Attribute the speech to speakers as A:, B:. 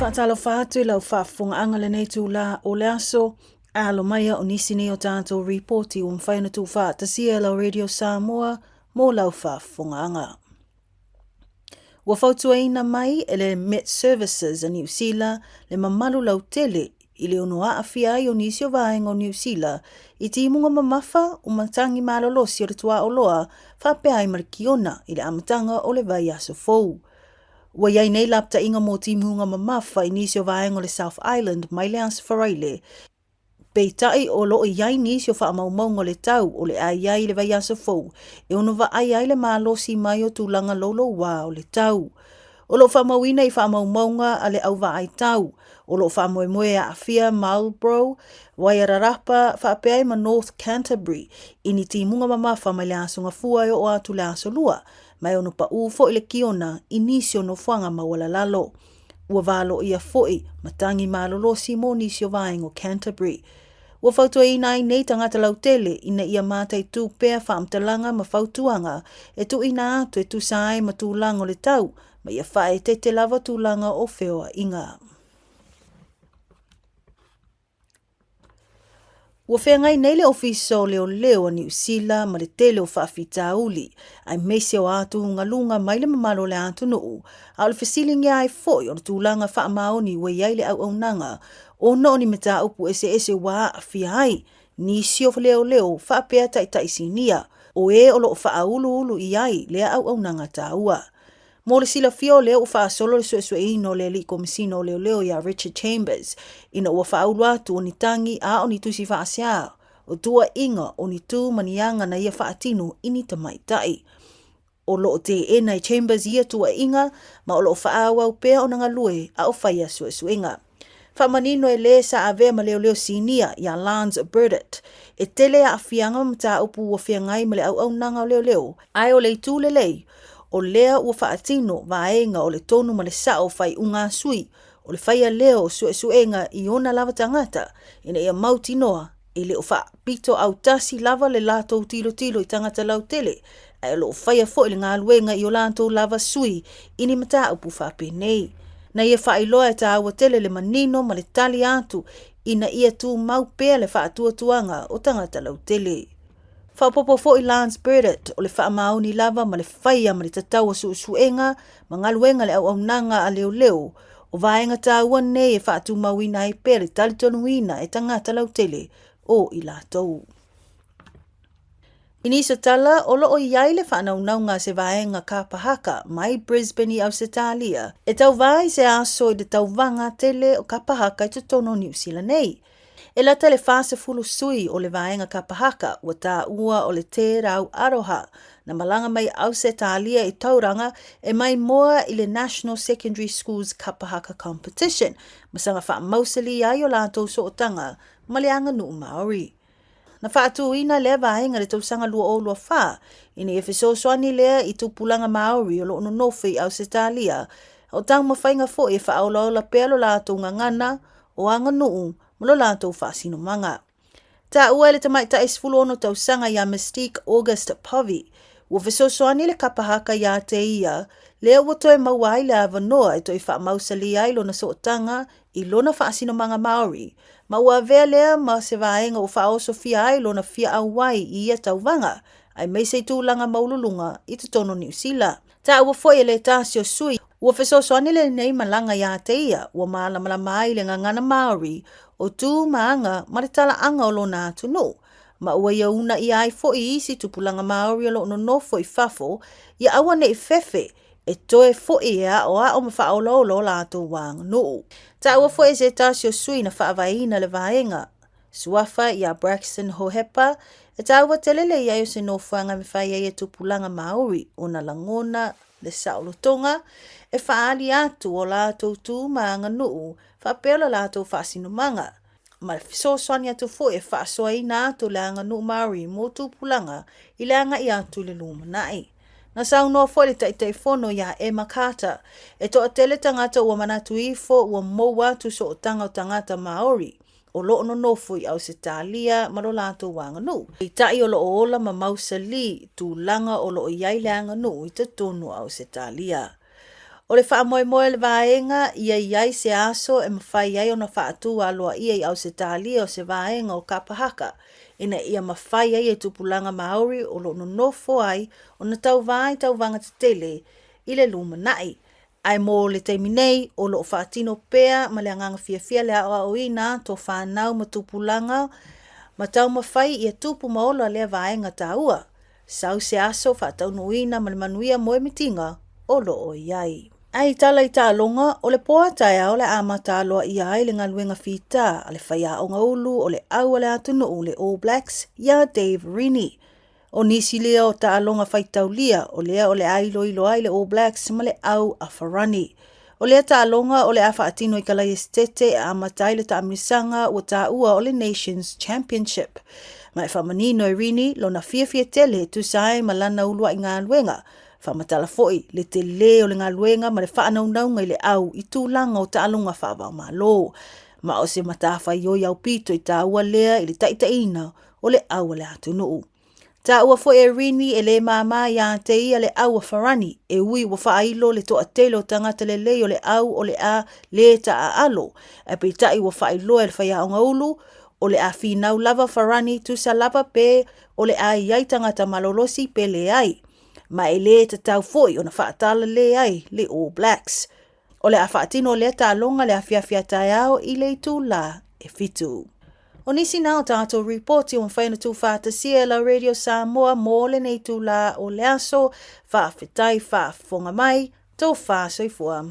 A: Faatalofa atu i lau faafofogaaga lenei itulā o le aso. Alo mai o nisi nei o tatou ripoti ua mafai ona tuufaatasia e lau Radio Samoa mo lau faafofogaaga. Ua fautuaina mai e le Met Services a Niu Sila le mamalu lautele i le ono aafia ai o nisi o vaega o Niu Sila i timuga mamafa o matagi malolosi o le tuaoloa faapea ai ma le kiona i le amataga o le vaiaso fou. Ua i ai nei lapataiga mo timuga mamafa i nisi o vaega o le South Island mai le Aso Faraile, Peitai o lo o i ai nisi o faamaumauga o le tau o le a i ai i le vaiaso fou e ono vaai ai le malosi mai o tulaga loulouā o le tau. O lo o faamauina i faamaumauga a le auvaai tau, o lo o faamoemoe e aafia Marlborough, Wairarapa faapea ai ma North Canterbury i ni timuga mamafa mai le Aso Gafua e oo atu le Aso Lua, ma e ono paʻū foi le kiona i nisi o nofoaga maualalalo. Ua valoia foi matagi malolosi mo nisi o vaega o Canterbury. Ua fautuaina ai nei tagata lautele ina ia mataitū pea faamatalaga ma fautuaga e tuuina atu e tusa ai ma tulaga o le tau ma ia faaeteete lava tulaga o feoaiga. Ua feagai nei le Ofisa o Leoleo a Niu Sila ma le tele o faafitauli, aemaise o atugaluga mai le mamalu o le atunuu, a o le fesiligia ai foi o le tulaga faamaoni ua i ai le auaunaga ona o ni mataupu eseese ua aafia ai nisi o leoleo faapea taitai sinia o e o lo o faauluulu i ai lea auaunaga taua. Mo le silafia o lea ua faasolo le suesueina o le Alii Komesina o Leoleo ia Richard Chambers ina ua faaulu atu o ni tagi a o ni tusi faasea o tuuaiga o ni tu ma ni aga na ia faatino i ni tamaitai. O lo o teena e Chambers ia tuuaiga ma o lo o faaauau pea ona galue a o faia suesuega. Faamanino e le sa avea ma leoleo sinia ia Lance Burdett, e tele aafiaga ma mataupu ua feagai ma le auaunaga o leoleo, ae o le itu lelei, o lea ua faatino vaega o le tonu ma le sao o faaiuga a sui o le faia lea o suesuega i ona lava tagata ina ia mautinoa e le o faapito autasi lava le latou tilotilo i tagata lautele, ae o lo o faia foi le galuega i o latou lava sui i ni mataupu faapenei. Na ia faailoa e tāua tele le manino ma le tali atu ina ia tumau pea le faatuatuaga o tagata lautele. Faaopoopo foi Lance Burdett, o le faamaoni lava ma le faia ma le tatau o suesuega ma galuega le auaunaga a leoleo, o vaega taua nei e faatumauina ai pea le talitonuina e tagata lautele o i latou. I nisi o tala, o lo o i ai le faanaunauga a se vaega kapa haka mai Brisbane i Ausetalia e tauva i se aso i le tauvaga tele o kapa haka i totonu o Niu Sila nei. E lata le 40 sui o le vaega kapa haka ua taua o le Te Rau Aroha na malaga mai Ausetalia i Tauranga e maimoa i le National Secondary Schools Kapa Haka Competition ma saga faamausalī ai o latou sootaga ma le aganuu Māori. Na faatūina lea vaega i le tausaga 2024 ina ia fesoasoani lea i tupulaga Māori o lo o nonofo i Ausetalia, a o taumafaiga foi e faaolaola pea lo latou gagana o aganuu ma lo latou faasinomaga. Taua e le tamaitai 16 tausaga ia Mystique August Povey, ua fesoasoani le kapa haka iā te ia, lea ua toe maua ai le avanoa e toe faamausalī ai lona sootaga i lona faasinomaga Māori, ma ua avea lea ma se vaega ua faaosofia ai lona fia auai i ia tauvaga, aemaise i tulaga maualuluga i totonu o Niu Sila. Taua foi e le tasi o sui, ua fesoasoani lenei malaga iā te ia ua malamalama ai le gagana Māori o tu ma aga ma le talaaga o lona atunuu, ma ua ia uunaia ai foi isi tupulaga Māori o lo o nonofo i fafo ia aua ne i fefe e toe foi e aoao ma faaolaola o latou aganuu. Taua foi e se tasi o sui na faavaeina le vaega Suafa iā Braxton Hohepa, e taua tele le i ai o se nofoaga e mafai ai e tupulaga Māori ona lagona le saolotoga e faaali atu o latou tu ma aganuu faapea lo latou faasinomaga, ma le fesoasoani atu foi e faasoaina atu le aganuu Māori mo tupulaga i le agai atu i le lumanai. Na saunoa foi le Taitaifono iā Emma Carter, e toatele tagata ua manatu ifo ua mou atu sootaga o tagata Māori o lo o nonofo i Ausetalia ma lo latou aganuu. Peitai o lo o ola ma mausalī tulaga o lo o i ai le aganuu i totonu o Ausetalia. O le faamoemoe o le vaega ia i ai se aso e mafai ai ona faatū aloaia i Ausetalia o se vaega o kapa haka ina ia mafai ai e tupulaga Māori o lo o nonofo ai ona tauva i tauvaga tetele i le lumanai. Ae mo le taimi nei, o lo o faatino pea ma le agaga fiafia le aoaoina atu o fanau ma tupulaga ma taumafai ia tupu ma ola lea vaega taua. Sau se aso faataunuuina ma le manuia moemitiga o lo o i ai. Ae i tala i taaloga, o le po a taeao le a amata aloaia ai le galuega fita a le faiaoga ulu o le au a le atunuu le All Blacks iā Dave Rennie. O nisi lea o taaloga faitaulia o lea o le a iloilo ai le All Blacks ma le au a Farani. O lea taaloga o le a faatino i Kalaiesitete e amata ai le taamilosaga ua taua o le Nations Championship. Ma e faamanino e Rennie lona fiafia tele e tusa ai ma lana uluai galuega, faamatala foi le telē o le galuega ma le faanaunauga i le au i tulaga o taaloga faava-o-Malo. Ma o se matafaioi aupito i taua lea i le taitaiina o le au a le atunuu. Taua foi e Rini e le māmā iā te ia le au a Farani, e ui ua faailo le toatele o tagata lelei o le au o le a lē taaalo, ae peitai ua faailoa e le faiaoga ulu, o le a finau lava Farani tusa lava pe o le a i ai tagata malolosi pe leai, ma e lē tatau foi ona faatala lē ai le All Blacks. O le a faatino lea taaloga le afiafi a taeao i le itulā e 7. O nisi na o tatou ripoti ua mafai ona tuufaatasia e lau Radio Samoa mo lenei itulā o le aso. Faafetai faafofoga mai, tofa soifua.